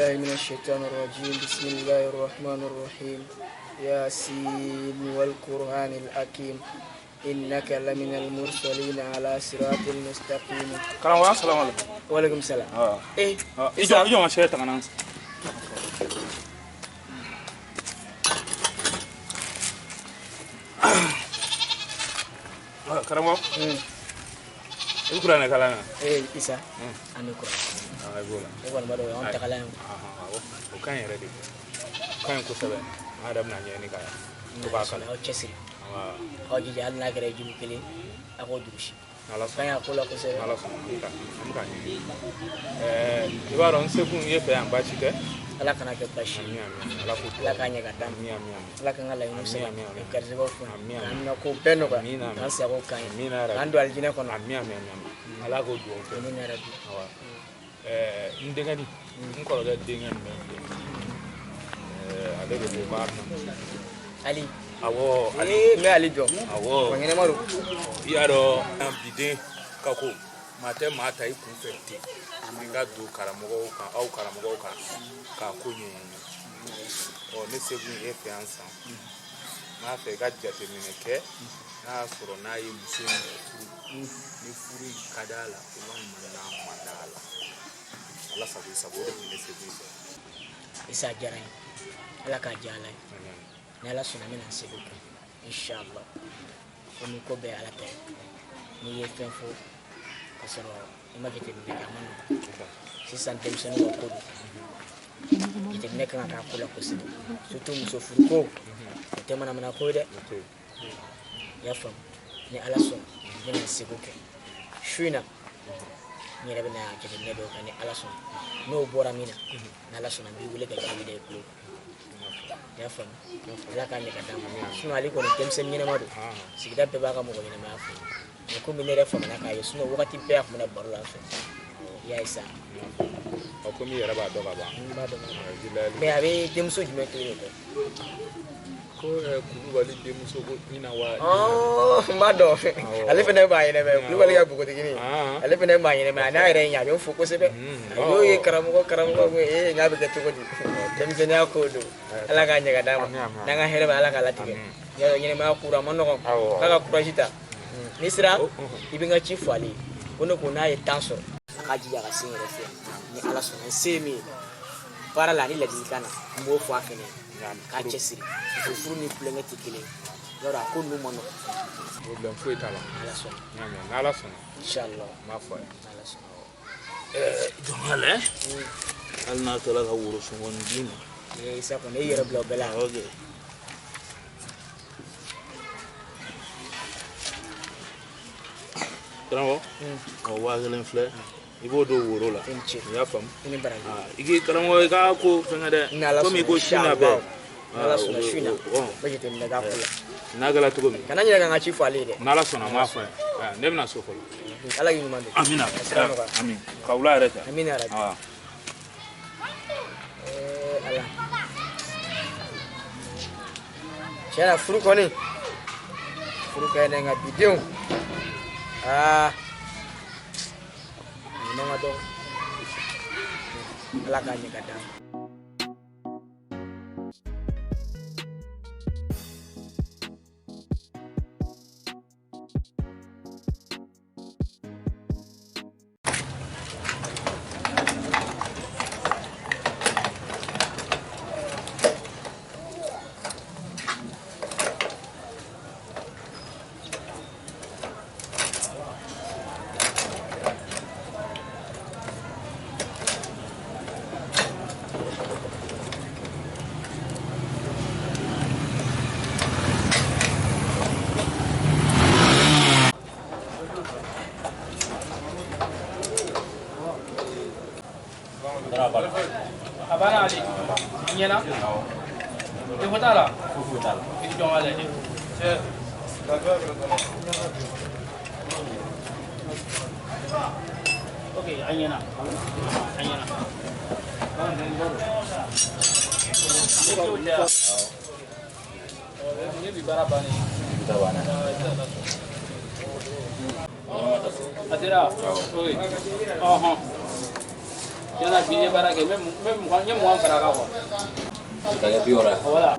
بالله من الشيطان الرجيم بسم الله الرحمن الرحيم ياسين والقرآن الحكيم إنك لمن المرسلين على صراط المستقيم Karamɔgɔ, asalamu alaikum. وعليكم السلام. Eh. I jɔ, n ka sɛ ta ka na. Karamɔgɔ, i bɛ kuranɛ kalan na? Eh Isa, an bɛ kuran. Ah, i b'o la. E kɔni b'a dɔn o y'anw tagalan ye. Awɔ, o ka ɲi yɛrɛ de, o ka ɲi kosɛbɛ. An yɛrɛ bɛna ɲɛɲini ka to k'a kalan. Aw cɛsiri, aw jija, hali n'a kɛra jugu kelen, a k'o durusi. N'Ala ka sɔnna. Ɲi a ko la kosɛbɛ. N'Ala sɔnna, an bɛ k'a ɲɛɲini. I b'a dɔn n sekun ye fɛ yan, baasi tɛ? Ala kana kɛ baasi ye. Ami, ami, Ala k'o Ala k'a ɲɛ ka d'an ma. Ami, ami, ami. Ala k'an ka laɲiniw Ami, sabati. ami, ami. Ka garijɛgɛw fɔ. Ami, ami. K'an ka ko bɛɛ nɔgɔya. Amina, ami. K'an sago k'an ye. Amina yarabi. K'an don alijinɛ kɔnɔ. Ami, ami, ami, ami, Ala k'o dugawu kɛ. Amina yarabi. Awa, n denkɛni, n kɔrɔkɛ denkɛ min bɛ n fɛ, ale de ko k'a bɛna muso furu. Ali? Awɔ, Ali. Ee, n bɛ Ali dɔn. Awɔ. Mɔgɔ ɲɛnɛma don. I y'a dɔn, biden ka ko maa tɛ maa ta i kun fɛ ten, i ka don karamɔgɔw kan, aw karamɔgɔw kan k'a ko ɲɛɲini. Ɔ, ne sekun e fɛ yan sisan, n b'a fɛ i ka jateminɛ kɛ, n'a y'a sɔrɔ n'a ye muso in furu, ni furu in ka d'a la walima n'a man d'a la. Ala sago i sago, o de tun bɛ ne sekun fɛ. Isa, a diyara n ye, Ala k'a diya Ala ye. Ni Ala sɔnna, n bɛna n seko kɛ inshallah. Komi ko bɛɛ ye Ala ta ye, n'i ye fɛn fɔ ka sɔrɔ i ma jateminɛ kɛ, a ma nɔgɔn. Sisan denmisɛnninw ka ko don, jateminɛ kan ka k'a ko la kosɛbɛ, surtout muso furuko, o tɛ manamana ko ye dɛ. I y'a faamu? Ni Ala sɔnna, n bɛna n seko kɛ. Su in na, n yɛrɛ bɛna jateminɛ dɔw kɛ. Ni Ala sɔnna, n'o bɔra min na, ni Ala sɔnna, n b'i wele ka jaabi da i tulo kan. I y'a faamu? Ala k'a ɲɛ ka d'a ma. Sinon ale kɔni denmisɛnnin ɲɛnama don, sigida bɛɛ b'a ka mɔgɔ ɲɛnamaya fɔ. Mais komi ne yɛrɛ famana k'a ye, sinon wagati bɛɛ a tun bɛna baro la an fɛ. I y'a ye sa. Ɔ, komi i yɛrɛ b'a dɔn ka ban. N b'a dɔn. Jilayali. Mais a bɛ denmuso jumɛn kelen de kɔ? Ko Kulubali denmuso ko ina wa. Ɔɔ, n b'a dɔn. Ale fana b'a ɲɛnɛmɛ, Kulubali ka npogotiginin. Ale fana b'a ɲɛnɛmɛ, a n'a yɛrɛ ye ɲɛ, a bɛ n fo kosɛbɛ. A y'o ye karamɔgɔ, karamɔgɔ ko ee, n k'a bɛ kɛ cogo di? Denmisɛnninya ko don. Ala k'a ɲɛ ka d'a ma. N'an ka hɛrɛ bɛ, Ala k'a latigɛ. Y'a dɔn, ɲɛnɛmaya kura a ma nɔgɔn. K'a ka courage ta. N'i sera, i bɛ n ka ci fɔ ale ye ko ne ko n'a ye temps sɔrɔ, a k'a jija ka se n yɛrɛ fɛ yan. Ni Ala sɔnna, n se ye min ye baara la ani ladilikan na, n b'o fɔ a fɛnɛ ye k'a cɛsiri. Muso furu ni tulonkɛ tɛ kelen ye, yɔrɔ a ko ninnu ma nɔgɔn. Problème foyi t'a la. Ala sɔnna. N y'a mɛn, n'Ala sɔnna. Inshallah. N b'a fɔ a ye. N'Ala sɔnna. Jɔn hali n'a tora ka woro sɔngɔni d'i ma. Ee Isa kɔni, e yɛrɛ bila o bɛɛ la. Ok. Karamɔgɔ, ɔ, 5000 filɛ, i b'o don woro la. I ni ce. I y'a faamu? I ni baraji. Ah, i k'i karamɔgɔ, i k'a ko fɛngɛ dɛ. Ni Ala Komi i ko sɔnna, su na bɛɛ. N'Ala sɔnna, su in na ɔ, n bɛ jateminɛ k'a ko la. N'a kɛra cogo min. Kana ɲinɛ ka n ka ci fɔ ale ye dɛ. N'Ala sɔnna, n b'a fɔ a ye. Ah, ne bɛna so fɔlɔ. Ala k'i ɲuman don. Amina. Ka sira nɔgɔya. Ami, ka wula yɛrɛ ta. Amina yarabi. Ah. Ee Ala, tiɲɛ na, furu kɔni, furu ka ɲi dɛ, nka bidenw, aa, a ɲuman ka dɔgɔ. Ala k'a ɲɛ ka d'an ma. A banna Ali, i ɲɛna, défaut t'a la. Foyi t'a la. I jɔ n ka lajɛ. Cɛ. Ok, a ɲɛna, a ɲɛna. Ne t'o tɛ yan. Ne bi baara bannen. Ta banna. A sera? Oui. Ɔhɔn. Tiɲɛna bi n ye baara kɛ n bɛ 20 n ye 20 fara a kan quoi. Ka kɛ 60 ye. Voilà.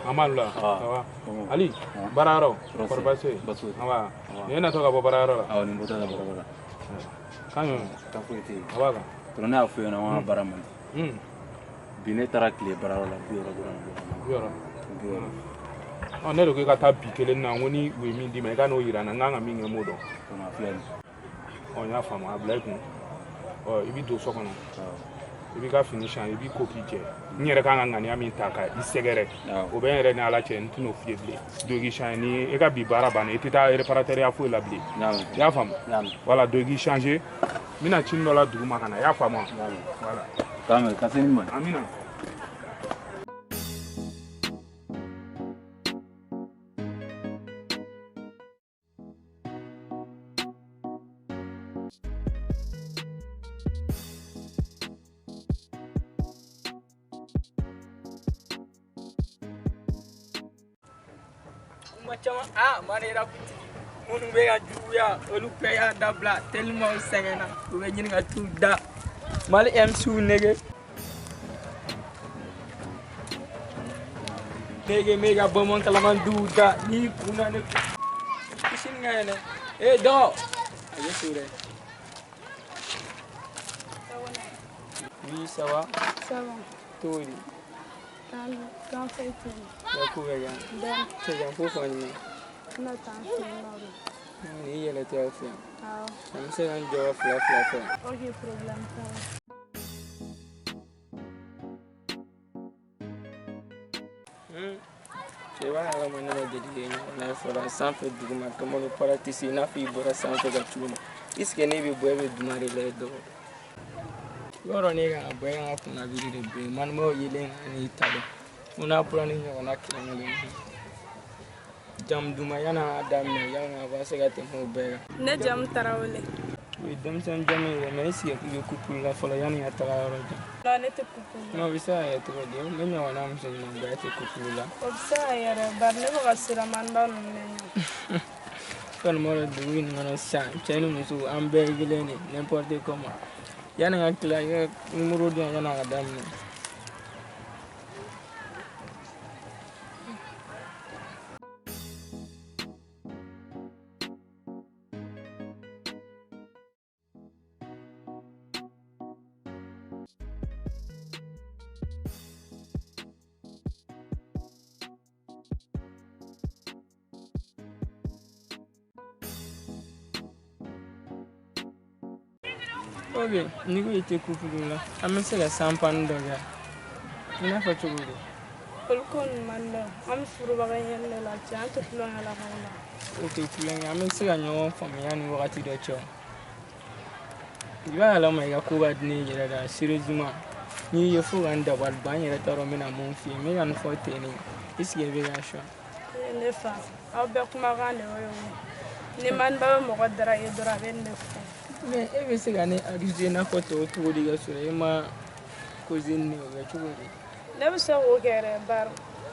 Amadu la, ça va? Ali, baarayɔrɔ, kɔri baasi tɛ yen? Nba, nin ye natɔ ka bɔ baarayɔrɔ la? Awɔ, nin bɔtɔ ka baarayɔrɔ la. Kan jumɛn? Taa foyi tɛ yen. A b'a kan. Tɔnɔ ne y'a f'i ɲɛna n ko an ka baara man di. Bi ne taara tile baarayɔrɔ la 60 dɔrɔn de bɔra. 60. 60. Ɔ ne de ko i ka taa bi kelen na, n ko ni u ye min d'i ma i ka n'o yira n na, n kan ka min kɛ n b'o dɔn. Tɔnɔ a filɛ nin ye. Ɔ n y'a faamu, a bila i kun. Ɔ i b'i don so kɔnɔ. I b'i ka fini siyan, i b'i ko k'i jɛ. N yɛrɛ kan ka ŋaniya min ta ka i sɛgɛrɛ, o bɛ n yɛrɛ ni Ala cɛ, n tɛn'o f'i ye bilen. Don i k'i changer, ni e ka bi baara banna, i tɛ taa réparateur foyi la bilen. I y'a faamu? Voilà, don i k'i changer. N bɛna cini dɔ la dugu ma ka na, i y'a faamu wa? Voilà. K'an bɛn, ka se ni ma. Amina. Kuma caman aa Mali rap tigi minnu bɛ ka juguya olu bɛɛ y'a dabila tellement u sɛgɛnna u bɛ ɲini ka t'u da Mali MCw nege nege bɛ ka bamanan kalaman duw da n'i kun na ne i sini ka yɛlɛ ee dɔgɔ a bɛ so dɛ. Oui, ça va? Ça va. Cogo di? Kan foyi tɛ yen. Bɛɛ ko bɛ kɛ. Dɔɔni. Cɛ ko fɔ n ɲɛna. N bɛna taa n fɛ yen nɔ de. N'i yɛlɛ tɛ aw fɛ yan. Awɔ. An bɛ se k'an jɔ fila fila fɛ. Ok, problème t'a la. Cɛ b'a kalama ne ma deli k'e ɲɔgɔnna ye fɔlɔ sanfɛ duguma tɔmɔdɔ paratisi i n'a fɔ i bɔra sanfɛ ka cogo min. Est ce que ne bɛ bɔ e bɛ duma de la dɔgɔ? I b'a dɔn ne kan ka bɔ e kan ka kunnabiri de bɛ yen manibaw yelen kan n'i ta dɔn. Ko n'a bɔra ni ɲɔgɔnna kelen kelen ye. Jamu duman yan'an ka daminɛ yan'an ka se ka tɛmɛ o bɛɛ kan. Ne jamu Tarawele. O ye denmisɛnnin jamu ye dɛ, mais est ce que i bɛ couple la fɔlɔ yanni ka taga yɔrɔ jan? Non, ne tɛ couple la. Non, o bɛ se ka kɛ cogo di? Ne ɲɔgɔnna muso ɲumanba tɛ couple la. O bɛ se ka kɛ dɛ, bari ne bɛ ka siran maniba ninnu de ɲɛ. Kɔni b'a dɔn dugu in kɔnɔ sisan cɛ ni muso an bɛɛ ye kelen de n'importe comment. Yanni ka tila i ka numéro di yan yanni a ka daminɛ. Ok, n'i ko i tɛ couple la, an bɛ se ka sanpani dɔ kɛ. I n'a fɔ cogo di? Olu ko ninnu man di an bɛ furubaga ɲini de la cɛ an tɛ tulonkɛ la ɲɔgɔn na. O tɛ tulonkɛ, an bɛ se ka ɲɔgɔn faamuya ni wagati dɔ cɛ. I b'a kalama i ka ko ka di ne yɛrɛ la sérieusement. N'i ye fo ka n dabali ban n yɛrɛ t'a dɔn n bɛna mun f'i ye. N bɛ ka nin fɔ ten de. Est ce que i bɛ ka sɔn? Ne fa, aw bɛɛ kumakan de y'o ye o. Ni maniba bɛ mɔgɔ draguer dɔrɔn a bɛ nin de fɔ. Mais e bɛ se ka ne accuser i n'a fɔ tɔw cogo di ka sɔrɔ e ma causer ni ne ye o bɛ cogo di? Ne bɛ se k'o kɛ yɛrɛ bari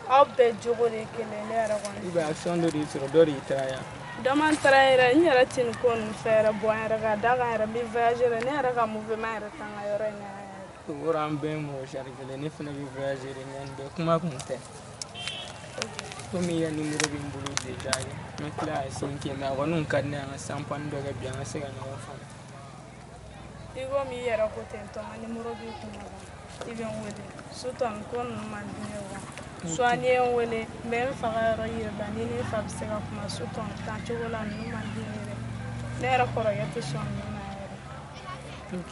aw bɛɛ jogo de ye kelen ne yɛrɛ kɔni. Ou bien action dɔ de y'i sɔrɔ dɔ de y'i trahir. Dɔ ma n trahir yɛrɛ, n yɛrɛ tɛ nin ko ninnu fɛ yɛrɛ bɔ n yɛrɛ kan d'a kan yɛrɛ n bɛ voyager ne yɛrɛ ka mouvement yɛrɛ t'an ka yɔrɔ in na yan yɛrɛ. O yɔrɔ an bɛɛ ye mɔgɔ sari kelen ne fana bɛ voyager de mais nin bɛɛ kuma kun tɛ. Komi i ka numéro bɛ n bolo déjà n bɛ tila ka sin kɛ mais a kɔni ka di ne ye an ka sanpani dɔ kɛ bi an ka se ka ɲɔgɔn faamu. I komi i yɛrɛ ko ten tɔ n ka numéro b'i kun na i bɛ n wele surtout nin ko ninnu man di ne ye quoi. Soit n'i ye n wele n bɛ n fa ka yɔrɔ yir'i la ni ne fa bɛ se ka kuma surtout nin tan cogo la ninnu man di ne yɛrɛ. Ne yɛrɛ kɔrɔkɛ tɛ sɔn ninnu ma yɛrɛ. Ok.